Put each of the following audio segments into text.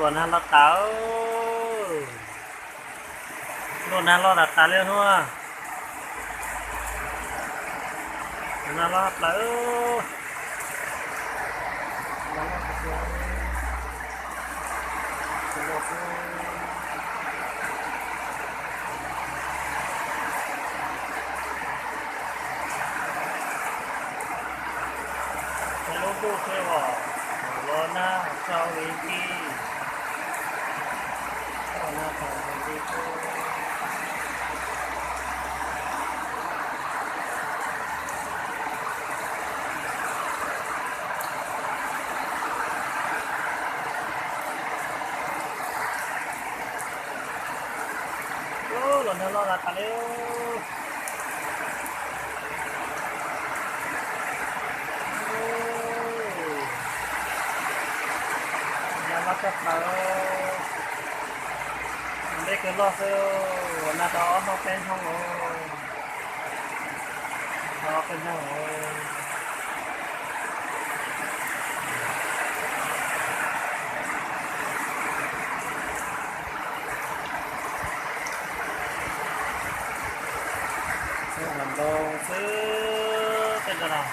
ໂດນນະລອດຕາເອີຍ ໂດນນະລອດຕາເລີຍຫັ້ວ ໂດນນະລອດຕາເອີຍ. ໂອ້ ລອດເດີ ລອດລະກະເລວ ໂອ້ຍ ລອດລະກະເລວ ເດັກເກີນລອດເຊີ ນາຕາອອກນອກແປ້ນຫ້ອງໂອ ອອກເປັນຫ້ອງໂອ. ສວນດອງຊື່ເປັນຕະຫຼາດ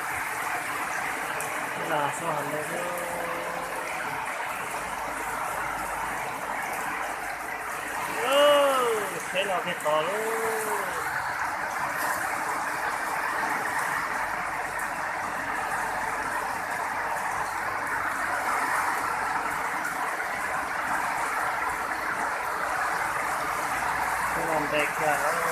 ຕະຫຼາດສວນດອງຊື່ ເອີ ເຮັດແລ້ວເຮັດຕໍ່ເລີຍ. ແຕ່ກະ